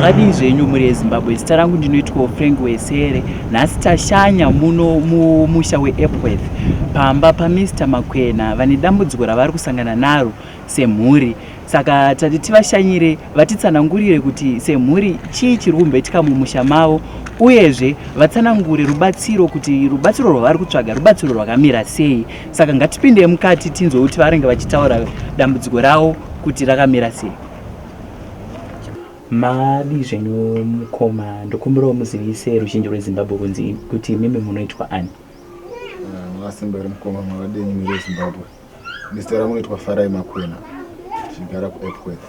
Makadii zvenyu mhuri yeZimbabwe, zita rangu ndinoitwa Frank Wesere. Nhasi tashanya muno mumusha weEpworth pamba paMr Makwena vane dambudziko ravari kusangana naro semhuri. Saka tati tivashanyire vatitsanangurire kuti semhuri chii chiri kumboitika mumusha mavo uyezve vatsanangure rubatsiro kuti rubatsiro rwavari kutsvaga rubatsiro rwakamira sei. Saka ngatipinde mukati tinzwe kuti vanenge vachitaura dambudziko ravo kuti rakamira sei. Madii zvenyu mukoma, ndokumbirawo muzivise ruzhinji rweZimbabwe kunzi kuti imimi munoitwa ani? Ah, makasimba here mukoma, makadii mhuri yeZimbabwe? Zita rangu noitwa Farai Makwena, ndichigara kuEpworth.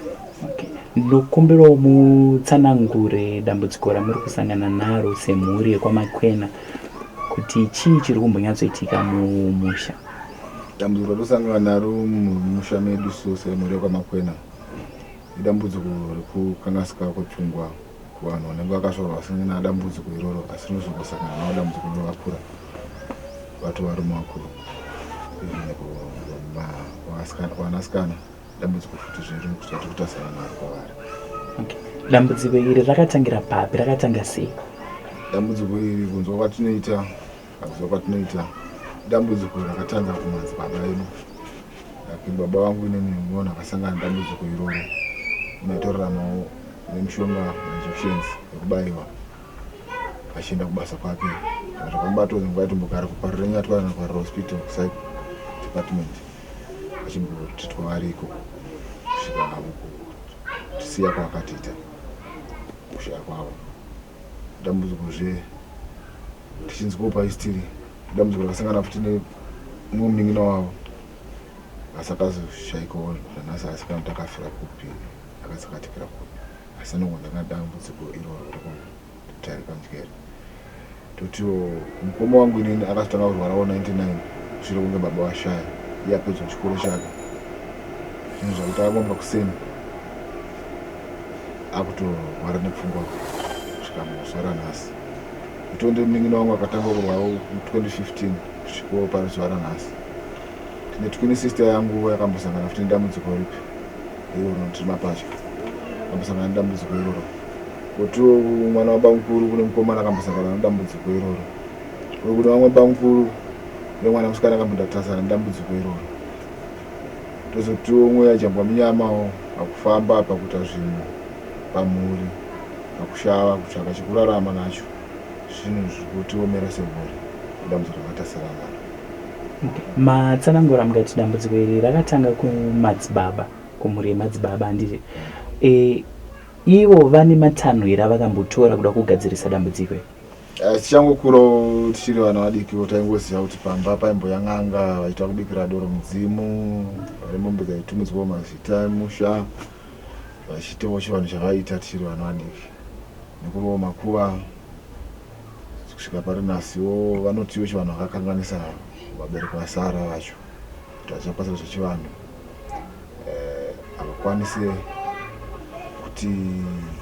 Okay. Ndokumbirawo mutsanangure dambudziko ramuri kusangana naro semhuri yekwaMakwena kuti chii chiri kumbonyatsoitika mumusha? Dambudziko ratosangana naro mumusha medu so semhuri yekwaMakwena idambudziko rekukanganisika kwepfungwa kuvanhu vanenge vakazvarwa vasina dambudziko iroro asi rinozongosangana navo dambudziko iroro vakura vatova varume vakuru even vanasikana dambudziko futi zviri kutati kutasana naro kwavari. Okay. Dambudziko iri rakatangira papi? Rakatanga sei? Dambudziko iri kunzwa kwatinoita kunzwa kwatinoita dambudziko rakatanga kumadzibaba edu. Like baba vangu inini munhu akasangana nedambudziko iroro unaitoraramawo nemishonga mainjections ekubayiwa achienda kubasa kwake. Zvakamubata nguva yaitombogara kuParirenyatwa kana kuParire Hospital psych department achimbotitwa variko kusvika kutisiya kwavakatiita kushaya kwavo. Dambudziko zve tichinzwawo paistiri dambudziko rakasangana futi nemumwe munin'ina wavo asi akazoshaikawo zvanhasi asi kana kuti akafira kupi akatsakatikira kupi asi anongonzanga dambudziko iroro rekutarika njere. Totiwo mukoma wangu inini akazotanga kurwarawo 99 shure kunge baba vashaya iye apedza chikoro chake zvinhu zvakuti akangomuka kuseni akutorwara nepfungwa kusvika muzuva ranhasi. Kutonde munin'ina wangu akatanga kurwara 2015 kusvikawo pari zuva ranhasi. Tine twin sister yangu yakambosangana futi nedambudziko ripi iroro tiri mapatya akambosangana nedambudziko iroro. Kotiwo mwana wabamukuru kune mukomana akambosangana nedambudziko iroro. Uye kune vamwe bamukuru kune mwana musikana akambondatasana nedambudziko iroro. Tozotiwo umwe yajambwa munyamawo pakufamba pakuita zvinhu pamhuri pakushava kutsvaka chekurarama nacho zvinhu zviri kutiomera semhuri nedambudziko rakatasana naro. Okay. Matsanangura mukati dambudziko iri rakatanga kumadzibaba, kumhuri yemadzibaba handiti? E, ivo vane matanho here avakambotora kuda kugadzirisa dambudziko iri? Tichangokurawo tichiri vana vadikiwo taingoziva kuti pamba paimboya n'anga vachiita kubikira doro mudzimu vane mombe dzaitumidzwawo mazita emusha vachiitawo chivanhu chavaiita tichiri vana vadiki nekurowo makuva kusvika pari nhasiwo vanotiwo chivanhu vakakanganisa vabereki vasara vacho kuti vachakwanisa zvechivanhu havakwanise kuti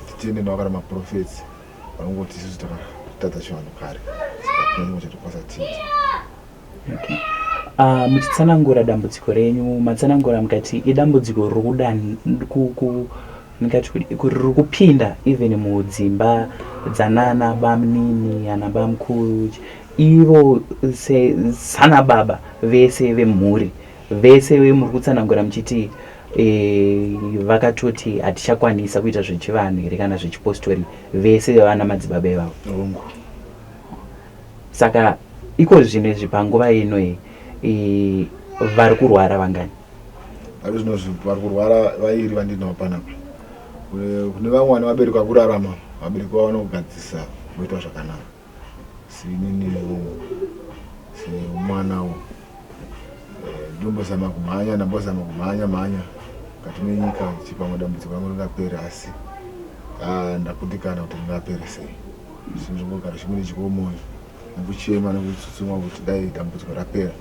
titende navo kana maprofets vanongoti isusu takatadza chivanhu kare saka hatina chimwe chatokwanisa tiite. Okay. Muchitsanangura dambudziko renyu matsanangura mukati idambudziko riri kupinda even mudzimba dzanana bamnini ana bamkuru ivo sana baba vese vemhuri vese muri kutsanangura muchiti e, vakatoti hatichakwanisa kuita zvechivanhu here kana zvechipostori vese vana madzibaba ivavo. Hongu. Saka iko zvino izvi panguva ino iyi e, vari kurwara vangani? Vari zvino vari kurwara vairi vandinawo panapa. Kune vamwe vane vabereki vakurarama, vabereki vavo vanogadzisa voitwa zvakanaka. Sininiwo semwanawo ndinombozama kumhanya, ndambozama kumhanya mhanya mukati menyika chipamwe dambudziko rangu ringapere asi ndakundikana kuti ringapere sei. Zvinhu zvingogara chimwe nechikomoyo nekuchema nekutsutsumwa kuti dai dambudziko rapera.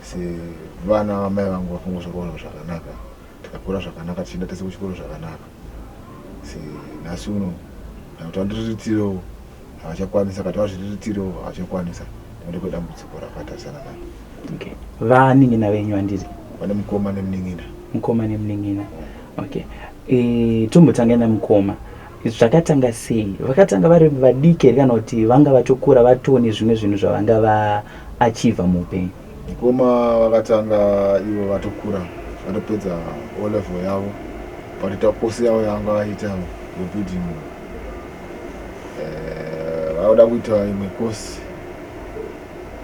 Sevana vamai vangu vakangozvarwa zvakanaka, tikakura zvakanaka tichienda tese kuchikoro zvakanaka. Senhasi uno kana kuti vandiriritsirewo havachakwanisa, kana kuti vazviriritirewo havachakwanisa nekuda kwedambudziko rakatarisana naro. Okay. Vanin'ina venyu handiti? Vane mukoma nemunin'ina. Mukoma nemunin'ina. Okay. E, tombotanga namukoma. Zvakatanga sei? Vakatanga vari vadiki here kana kuti vanga vatokura vatone zvimwe zvinhu zvavanga vaachivha muupenyu? Mukoma vakatanga ivo vatokura, vatopedza O level yavo, vatoita kosi yavo yavanga vaita yebuilding. Vauda kuita imwe kosi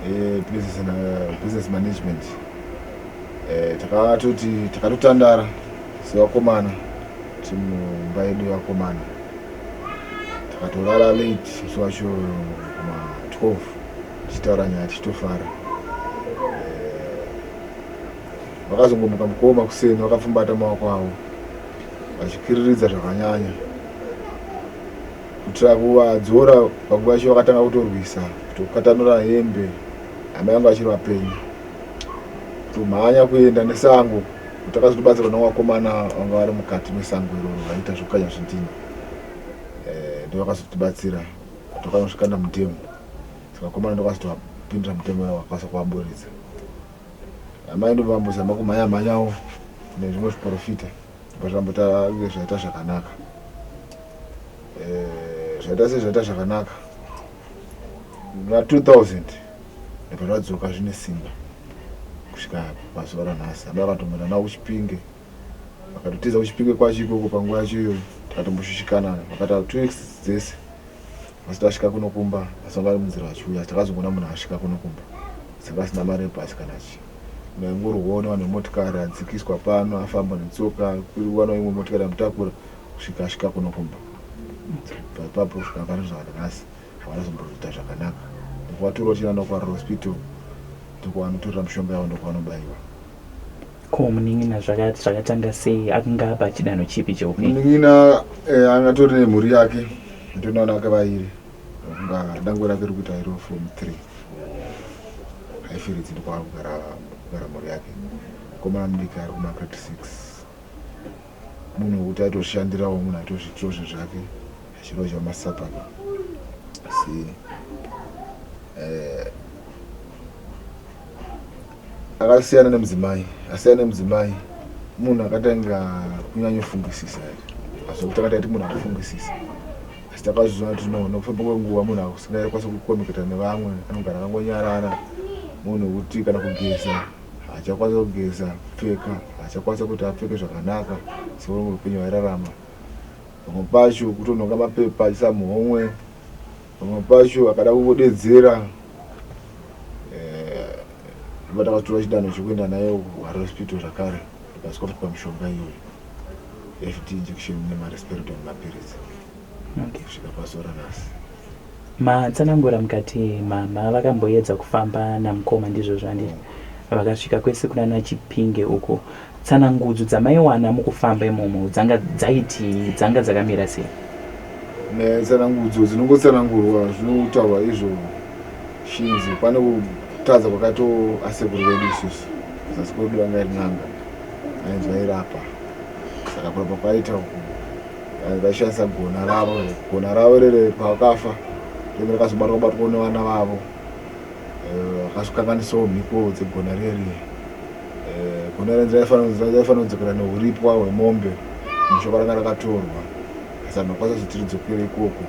yebusiness management. Takatoti takatotandara sevakomana tiri mumba yedu yevakomana, takatorara late musi wacho kuma 12 tichitaura nyaya tichitofara. Vakazongomuka mukoma kuseni vakapfumbata maoko avo vachikiriridza zvakanyanya kuitira kuvadzora. Panguva yacho vakatanga kutorwisa, kutokatanura hembe, hama yangu achiri vapenyu, kutomhanya kuenda nesango. Takazotobatsirwa nevakomana vanga vari mukati mesango iroro vaiita zvekukanya zvidhina, ndo vakazotibatsira takanosvikanda mudhemu. Saka vakomana ndokazotowapindira mudhemu vakakwanisa kuvaburitsa. Amai ndovambozama kumhanya mhanyawo nezvimwe zviporofita, zvambotange zvaita zvakanaka. Zvaita sei zvaita zvakanaka muna 2000, ndobva zvadzoka zvine simba kusvika pazuva ranhasi. Amai vakatomboenda navo kuChipinge, vakatotiza kuChipinge kwacho ikoko. Panguva yacho iyoyo takatomboshushikana, vakaita 2 weeks dzese vasati vasvika kuno kumba, asi vanga vari munzira vachiuya. Asi takazongoona munhu asvika kuno kumba saka asina mari yebhasi kana chii, aingorwawo nevanhu vemotikari, adzikiswa pano, afamba netsoka, kuwana imwe motikari yamutakura kusvika asvika kuno kumba. Ipapo kusvika pane zvakanhasi havana zomboita zvakanaka. Ndokuvatora uchienda kuHarare Hospital, ndokwavanotorera mishonga yavo, ndokwavanobayiwa. Ko munin'ina zvakatanga sei? Akanga apa chidanho chipi cheupenyu? Munin'ina angatori nemhuri yake, ndonaona ake vairi, kunga dangwe rake riri kuita iro form 3 Highfields, ndokwaakugara kugara mhuri yake. Mukomana mudiki ari kumagrade 6, munhu wekuti aitoshandirawo, munhu aitozviitirawo zvinhu zvake, achiroja masapaka. Asi akasiyana nemudzimai, asiyana nemudzimai, munhu akatanga kunyanyofungisisa asi kuti akataiti munhu akufungisisa. Asi takazviona kuti no, nokufamba kwenguva munhu asingakwanisa kucommunicata nevamwe, anogara akangonyarara, munhu wekuti kana kugeza haachakwanisa kugeza, kupfeka haachakwanisa kuti apfeke zvakanaka seumwe upenyu hwairarama. Pamwe pacho kutonhonga mapepa achiisa muhomwe, pamwe pacho akada kungodedzera. Ndobva takatora chidanho chekuenda naye kuHarare Hospital zvakare, tikasvika kupiwa mishonga iyoyo, FD injection nemarisperidone mapiritsi, kusvika pazuva ranhasi. Matsanangura mukati mama vakamboedza kufamba namukoma, ndizvo zvandiri? Vakasvika kwese kunana Chipinge uko. Tsanangudzo dzamaiwana mukufamba imomo dzanga dzaiti dzanga dzakamira sei? Tsanangudzo dzinongotsanangurwa, zvinotaurwa izvo shinzi pane kutadza kwakaito asekuru vedu isusu. Asekuru vedu vanga iri n'anga, ainzi vairapa. Saka kurapa kwaita uku vaishandisa gona ravo. Gona ravo rere pavakafa rimwe rakazobatwa batwa nevana vavo, vakazokanganisawo mhiko dzegona reri. Gona renzi raifanira kudzokera neuripwa hwemombe mushoko ranga rakatorwa, asi vanhu vakwanisa kuti ridzokere ikoko.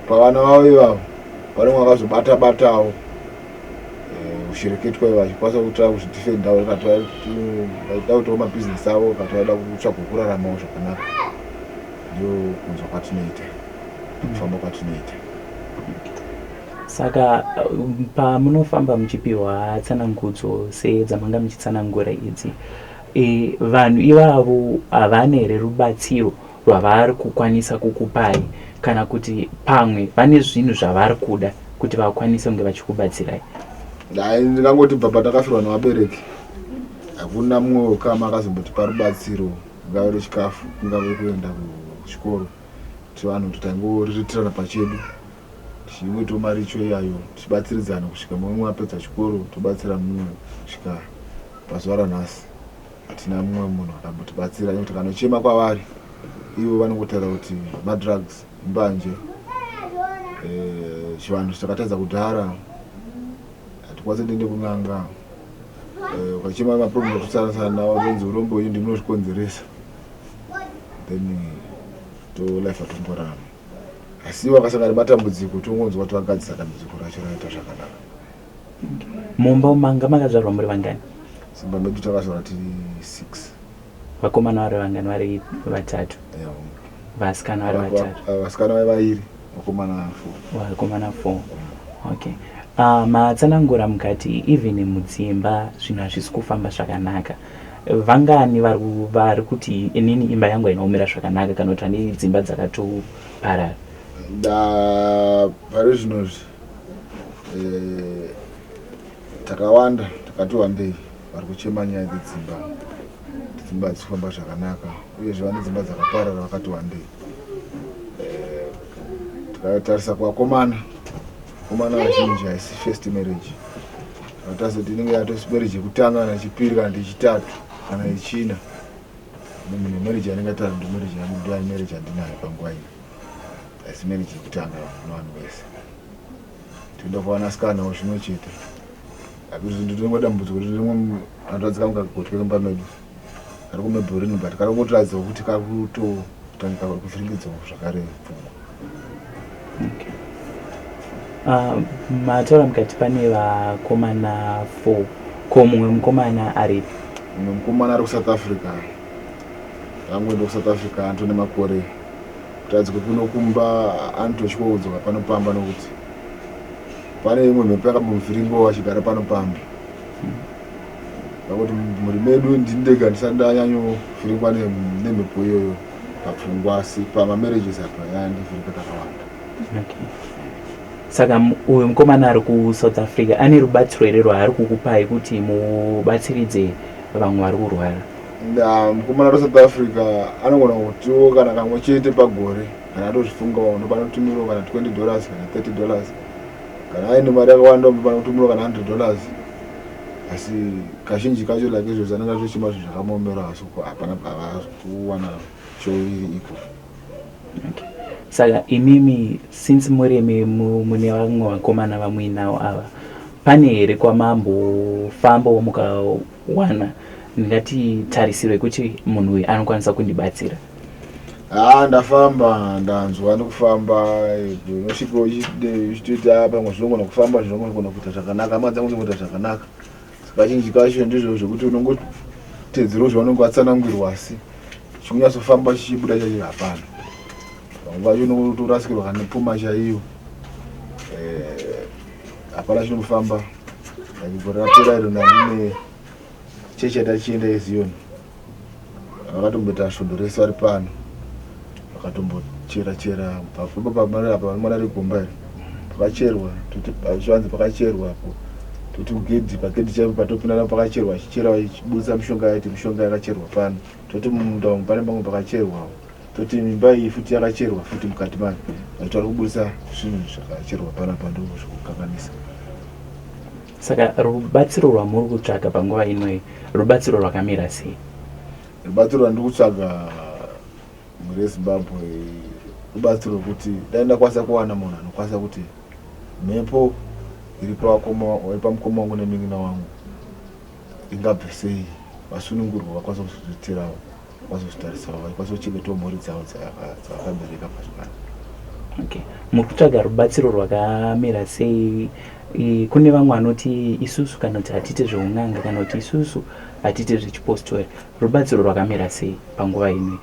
Pavana vavo ivavo pane umwe akazobata batawo ushereketwa, vachikwanisa kuita kuzvidefendawo, vaida kuitawo mabhizinesi avo, kati vaida kutsvaga kuraramawo zvakanaka. Ndio kunzwa kwatinoita, kufamba kwatinoita. Saka pamunofamba muchipiwa tsanangudzo sedzamanga muchitsanangura idzi, vanhu ivavo havana here rubatsiro rwavari kukwanisa kukupai, kana kuti pamwe vane zvinhu zvavari kuda kuti vakwanise kunge vachikubatsirai? Dai ndingangoti bva patakafirwa nevabereki, hakuna mumwe wekama akazombotipa rubatsiro, kungave rechikafu, kungave kuenda kuchikoro. Tivanhu kuti taingoriritirana pachedu, tichingoitawo maricho iyayo, tichibatsiridzana kusvika mumwe apedza chikoro, tobatsira mumwe. Kusvika pazuva ranhasi hatina mumwe munhu akambotibatsira, nekuti kanochema kwavari ivo vanongotaura kuti madrugs, mbanje, chivanhu chakatadza kudhara, hatikwanisi kuende kun'anga. Ukachema maproblems atosanasana nawo, tonzi urombo iyi ndimunozvikonzeresa. Then To life atongorarama, asi vakasangana nematambudziko, tongonzwa kuti vagadzisa dambudziko racho, raita zvakanaka. Mumba manga makazvarwa muri vangani? Simba medu takazvarwa tiri six. Vakomana vari vangani? Vari vatatu, vasikana vari vatatu? Vasikana vai vairi, vakomana four. Vakomana four, okay. Matsanangura mukati even mudzimba zvinhu hazvisi kufamba zvakanaka. Vangani vari kuti inini imba yangu haina kumira zvakanaka, kana kuti vane dzimba dzakatoparara? Nda pari zvinozvi takawanda, takati wandei vari kuchema nyaya dzedzimba, kuti dzimba hadzisi kufamba zvakanaka, uyezve vane dzimba dzakaparara vakati wandei. Tikatarisa kuvakomana, vakomana vazhinji haisi first marriage. Tikatarisa kuti inenge yatosi marriage yekutanga kana chipiri kana yechitatu kana yechina. Munhu marriage anenge atara, ndo marriage yangu, ndo marriage andinayo panguva ino, haisi marriage yekutanga kuvanhu vese. Toenda kuvanasikanawo zvimwe chete. Ndinenge dambudziko rimwe hanzvadzi kangu kagotwe kumba medu kari kumebhorini, but kari kungotiratidza kuti kari kutotanga kuvhiringidzawo zvakare pfungwa. Okay. Mataura mukati pane vakomana four. Ko mumwe mukomana aripi? Mumwe mukomana ari kuSouth Africa, angoenda kuSouth Africa anotone makore. Kuti adzike kuno kumba anototya kudzoka pano pamba, nokuti pane imwe mhepo yakambomuvhiringawo achigara pano pamba. Pakuti mhuri medu ndini ndega ndisati ndanyanyovhiringwa nemhepo iyoyo papfungwa, asi pamamarriages apa yandivhiringa kakawanda. Okay. Saka uyu mukomana ari kuSouth Africa ane rubatsiro here rwaari kukupai kuti mubatsiridze vamwe vari kurwara? Mukomana ari South Africa anogona kutiwo kana kamwe chete pagore, kana atozvifungawo, ndopanotumirwa kana $20 kana $30. Kana aine mari yakawanda, panotumirwa kana $100. Asi kazhinji kacho, like izvozvo, anenge atochema zvinhu zvakamuomera, asi hapana kuwana chouviri iko. Okay. Saka imimi, since murimi mune vamwe vakomana vamuinawo ava, pane here kwamambofambawo mukawana ndingati tarisiro yekuti munhu uyu anokwanisa kundibatsira? Haa, ndafamba, ndanzwa nekufamba. Unosvika uchitoita pamwe zvinogona kufamba, zvinogona kuita zvakanaka, hama dzangu dzinoita zvakanaka. Kazhinji kacho ndizvo zvekuti unongotedzerawo zvaunenge watsanangwirwa, asi chikunyatsofamba chichibuda chacho hapana. Vamwe vacho unotorasikirwa kana nepfuma chaiyo. Hapana chinofamba. Like gore rapera iro, ndandine chechi yatachienda yeZion, vakatomboita svondo rese vari pano, vakatombochera chera apa panomwana regomba iri pakacherwa, toti pachivanze pakacherwa apo, toti kugedhi, pagedhi chaipo patopinda napo pakacherwa, achichera vachibudisa mishonga, yaiti mishonga yakacherwa pano. Toti mumunda umu pane pamwe pakacherwawo, toti imba iyi futi yakacherwa futi mukati mayo, vachiti vari kubudisa zvinhu zvakacherwa panapa, ndo zvekukanganisa. Saka rubatsiro rwamuri kutsvaga panguva inoyi rubatsiro rwakamira sei? Rubatsiro rwandiri kutsvaga, mhuri yeZimbabwe, rubatsiro rwekuti dai ndakwanisa kuwana munhu anokwanisa kuti mhepo iri pamukoma wangu nemunin'ina wangu ingabve sei, vasunungurwa, vakwanisa kuzozviitirawo, vakwanisa kuzvitarisawo, vakwanisa kuchengetawo mhuri dzavo dzavakabereka pasi pano. Okay, muri kutsvaga rubatsiro rwakamira sei? Kune vamwe vanoti isusu kana kuti hatiite zveun'anga, kana kuti isusu hatiite zvechipostori. Rubatsiro rwakamira sei panguva ino?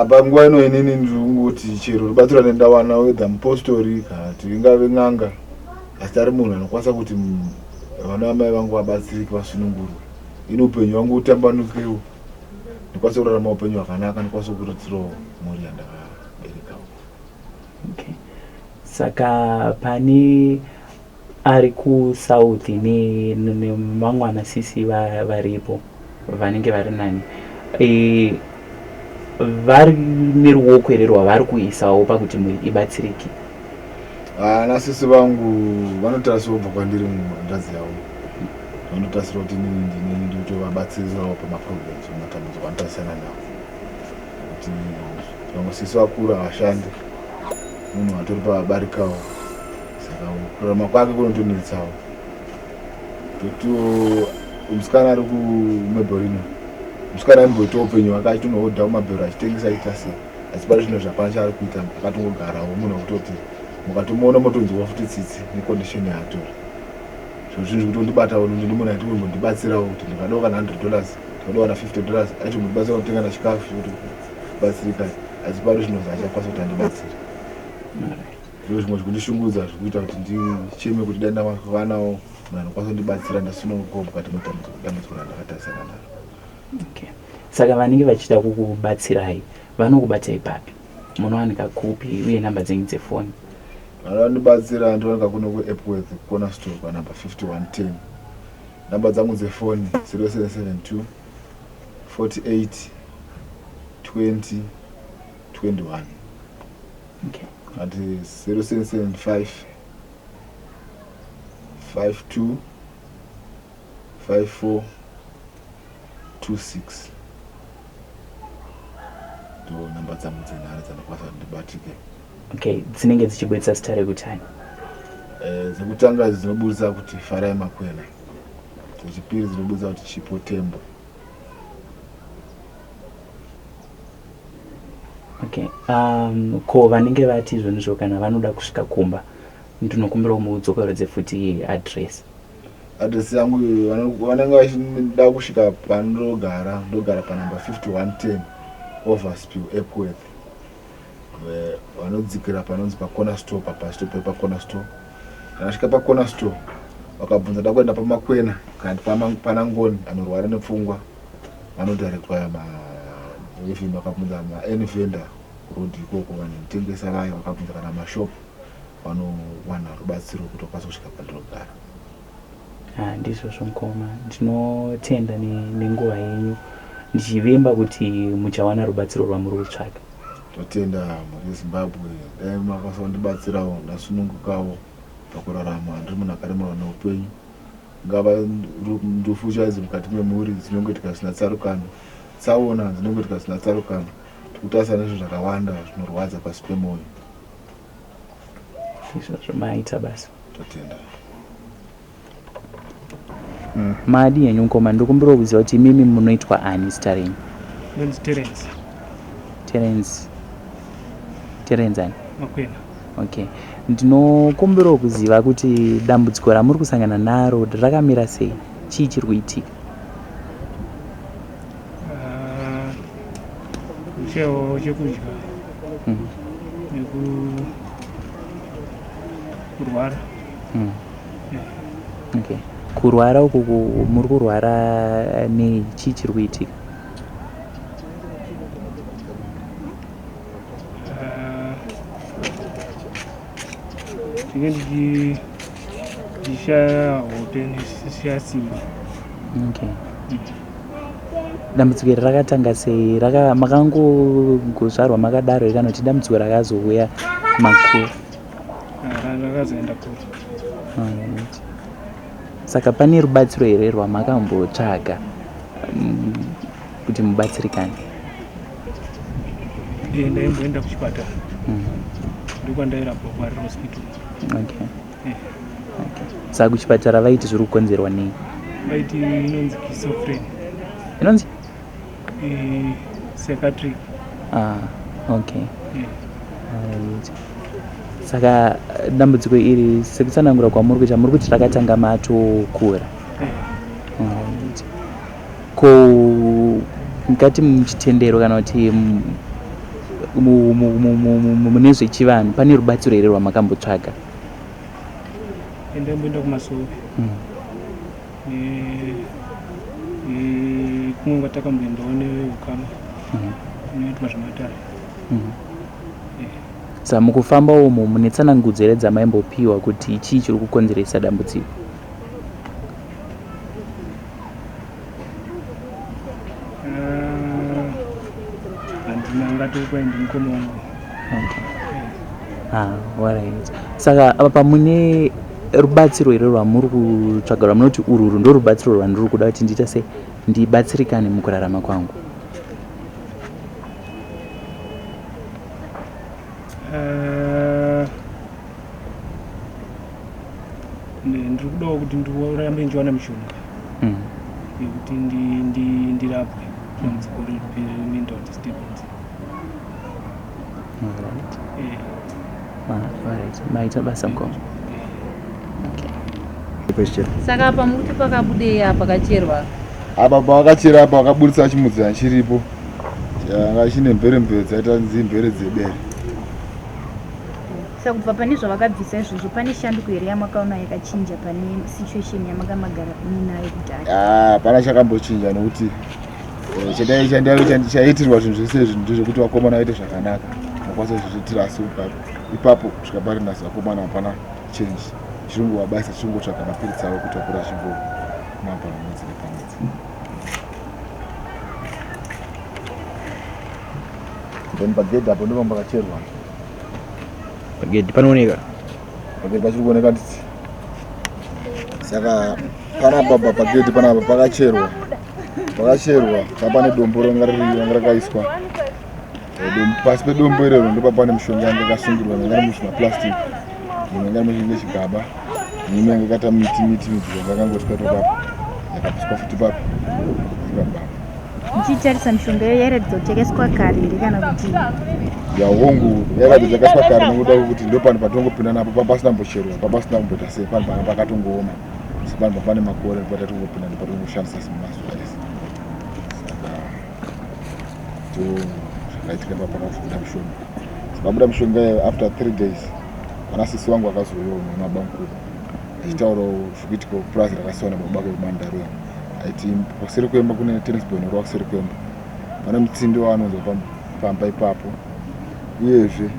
Panguva ino inini ndiri kungoti chero rubatsiro rwandawana, whether mupostori kana kuti ingave n'anga, asi ari munhu anokwanisa kuti vana vamai vangu vabatsirike, vasunungurwe, ini upenyu hwangu utambanukewo, ndikwanise kurarama upenyu hwakanaka, ndikwanise kukurudzirawo mhuri yandakaberekawo. Okay. Saka pane ari kuSouth nemamwe anasisi varipo vanenge vari nani, vari neruoko here rwavari kuisawo pakuti mhuri ibatsirike? Ana sisi vangu vanotarisira kubva kwandiri, muhanzvadzi yavo, vanotarisira kuti inini ndinini ndikutovabatsirawo pamaproblems, pamatambudziko anotarisana nawo, kuti vamwe sisi vakuru havashandi, munhu atori pavabarikawo, saka kurarama kwake kunotonetsawo. Totiwo musikana ari kumebhorino, musikana aimboitawo upenyu hwake achitonohodha kumabhero, achitengesa, achiita sei. Asi pari zvino zvapana chaari kuita, akatongogarawo munhu wekutoti mukatomuona motonzwa futi tsitsi necondition yaatori. Zviro zvinhu zvekutondibatawo ndi munhu aitombondibatsirawo kuti ndikadawo kana $100, ndikadawo kana $50, aitombondibatsira kutenga na chikafu chekuti kubatsirika. Asi pari zvino achakwanisa kuti andibatsire. Ndizvo zvimwe zvekundishungurudza zvekuita kuti ndicheme kuti dai ndavanawo munhu anokwanisa kundibatsira ndasunungukawo mukati medambudziko randakatarisana naro. Okay. Saka vanenge vachida kukubatsirai vanokubatai papi? Munowanika kupi uye namba dzenyu dzefoni? Vanondibatsira ndinowanika kuno kuEpworth Corner Store panumber 5110. Namba dzangu dzefoni 0772 48 20 21. Okay. Ati 0775 52 54 26 ndo namba dzangu dzenhare dzandokwanisa kuti ndibatike. Okay, dzinenge dzichiburitsa zita rekuti ani? Dzekutanga dzinoburitsa kuti Farai Makwena, dzechipiri dzinoburitsa kuti Chipo Tembo. Okay. Ko vanenge vati izvonizvo kana vanoda kusvika kumba ndinokumbirawo mudzokerodze futi address. Address yangu vanenge vachida kusvika pandogara, ndogara panumber 5110 Overspill Epworth. Vanodzikira panonzi pacorner store, papastop pepacorner store. Kana vasvika pacorner store vakabvunza da kuenda paMakwena kana kuti pana Ngoni anorwara nepfungwa, vanodirectwa even vakabvunza maany vendor kuroad ikoko vanotengesa vaya, vakabvunza kana mashop vanowana rubatsiro kuti vakwanise kusvika pandinogara. Ndizvozvo mukoma, ndinotenda nenguva yenyu ndichivimba kuti muchawana rubatsiro rwamuri kutsvaga. Totenda mhuri yeZimbabwe, dai makwanisa kundibatsirawo ndasunungukawo pakurarama. Ndiri munhu akaremerwa neupenyu, ngava ndufu chaidzo mukati memhuri dzinongoitika zvisina tsarukano, tsaona dzinongoitika zvisina tsarukano. Tikutarisa nezvinhu zvakawanda zvinorwadza pasi pemwoyo. Izvozvo maita basa. Totenda. Madi henyu mukoma, ndikumbirawo kuziva kuti imimi munoitwa ani zita renyu? Ndonzi Terence. Terence. Terence ani? Makwena. Okay. Ndinokumbirawo kuziva kuti dambudziko ramuri kusangana naro rakamira sei? Chii chiri kuitika? Kushayawo chekudya nekurwara. Okay. Kurwara uku muri kurwara nei? Chii chiri kuitika? Ndinenge ndichishaya hope ndichishaya simba. Okay. Dambudziko iri rakatanga sei? Makangozvarwa makadaro here kana kuti dambudziko rakazouya makura? Rakazoenda kure. Alright. Saka pane rubatsiro here rwamakambotsvaga kuti mubatsirikane? Ndaimboenda kuchipatara. Ndokwandairapwa kuHarare Hospital. Okay. Okay. Saka kuchipatara vaiti zviri kukonzerwa nei? Vaiti inonzi schizophrenia. Inonzi? Psychiatric. Okay. Alright. Saka dambudziko iri sekutsanangura kwamuri kuita muri kuti rakatanga matokura. Alright. Ko mukati muchitendero kana kuti mune zvechivanhu pane rubatsiro here rwamakambotsvaga? Ndaimboenda kumasowe. Kumwe kwatakamboendawo neukama kunoitwa zvematare. Saka mukufamba umu mune tsanangudzo here dzamaimbopiwa kuti chii chiri kukonzeresa dambudziko? Handina, angatokupai ndimukoma wangu. Okay. Alright. Saka apa mune rubatsiro here rwamuri kutsvaga rwamunoti urwu ndo rubatsiro rwandiri kuda kuti ndiite se ndibatsirikane mukurarama kwangu? Ndiri kudawo kuti ndirambe ndichiwana mishonga yekuti ndirapwe dambudziko remental disturbance. Alright. Alright. Maita basa mukoma. Okay. Question. Saka apa muti pakabudei apa pakacherwa? Apa pavakachera apa vakaburitsa chimudzana chiripo changa chine mveremvere dzaita nzimvere dzebere. Saka kubva pane zvavakabvisa izvozvo pane shanduko here yamakaona yakachinja pane situation yamanga magara muinayo kudhara? Ah, hapana chakambochinja nekuti eh, chaiitirwa zvinhu zvese izvi ndezvekuti vakomana vaite zvakanaka vakwanisa kuzviitira asi ipapo kusvika pari nhasi vakomana hapana change chirungu vabaisa chirungotsvaga mapiritsi avo kuti vakura chingomwa pamwedzi nepamwedzi. Then pagedhi apo ndipo pakacherwa. Pagedhi panooneka. Pagedhi pachiri kuoneka nditi. Saka panapa pagedhi panapa pakacherwa. Pakacherwa pane dombo ranga riri ranga rakaiswa. Pasi pedombo iroro ndipo pane mishonga yanga yakasungirwa yanga iri muzvimaplastic. Imwe yanga iri muchigaba. Imwe yanga yakaita miti miti miti yanga yakangoswa ipapo. Yakapiswa futi ipapo. Ipapo. Muchitarisa mishonga iyo yairatidza kuti yakaiswa kare here kana kuti Yahongu yairatidza yakaiswa kare nekuda kwekuti ndo panhu patongopinda napo pasina kumbocherwa pasina kumboita sei panhu panga pakatongooma sepanhu pane makore patatongopinda ndopatongoshandisa semazuva ese. Saka ndo zvakaitika ipapo pakazobuda mishonga. Pabuda mishonga iyoyo after 3 days vana sisi vangu vakazouyawo nemabamukuru achitaurawo zvikuitika kupurazi rakasiwa nababa vake kuMandaruya. Aiti kuseri kwemba kune tennis ball inorova kuseri kwemba pane mutsindi waanonzwa pamba ipapo. Uyezve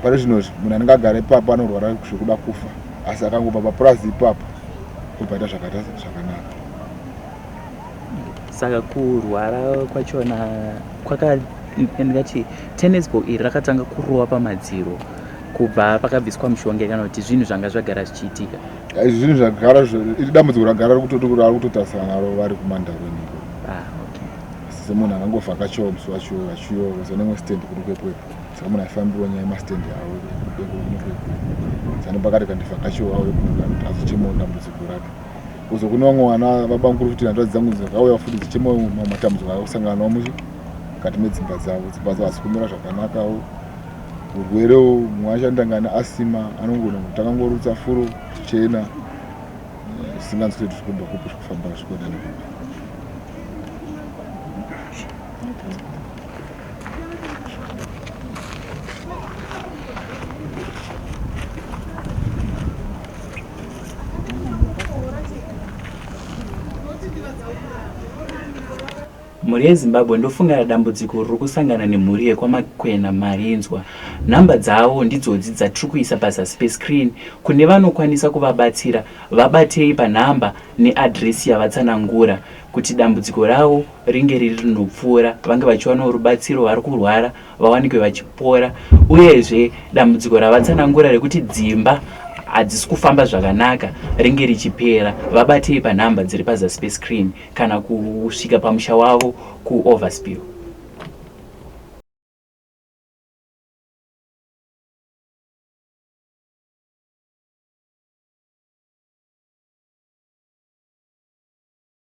pari zvino munhu anenge agara ipapo anorwara zvekuda kufa asi akangobva papurazi ipapo obva aita zvakaita zvakanaka. Saka kurwara kwachona kwaka ndingati tennis ball iri rakatanga kurova pamadziro kubva pakabviswa mushonga kana kuti zvinhu zvanga zvagara zvichiitika? Izvi zvinhu zvagara iri dambudziko ragara rari kutotarisana naro vari kuMandarweni iko. Ah, okay. Asi semunhu akangovhakachawo musi wacho achiuyawo kuza nemwe stand kuri kwePwepwe. Saka munhu aifambirwa nyaya yemastendi avo kunokwekwe. Saka pakati kandivhakachawo auye kuno azochemawo dambudziko rake. Kuzo kune vamwe vana vabamukuru futi hanzvadzi dzangu dzakauya futi dzichemawo mamwe matambudziko akusangana nawo mukati medzimba dzavo. Dzimba dzavo hadzisi kumira zvakanakawo. Urwerewo mumwe achandanga ane asima anongona kutanga ngorutsa furo chena zvisinganzwi kuti zviri kubva kupi zviri kufamba zviri kuenda nekupi. Mhuri yeZimbabwe, ndofunga dambudziko riri kusangana nemhuri yekwaMakwena marinzwa. Nhamba dzavo ndidzodzi dzatiri kuisa pazasi pescreen. Kune vanokwanisa kuvabatsira, vabatei panhamba neadhiresi yavatsanangura kuti dambudziko ravo ringe riri rinopfuura, vange vachiwanawo rubatsiro, vari kurwara vawanikwe vachipora. Uyezve dambudziko ravatsanangura rekuti dzimba hadzisi kufamba zvakanaka ringe richipera. Vabatei panhamba dziri pazasi pescreen kana kusvika pamusha wavo kuOverspill.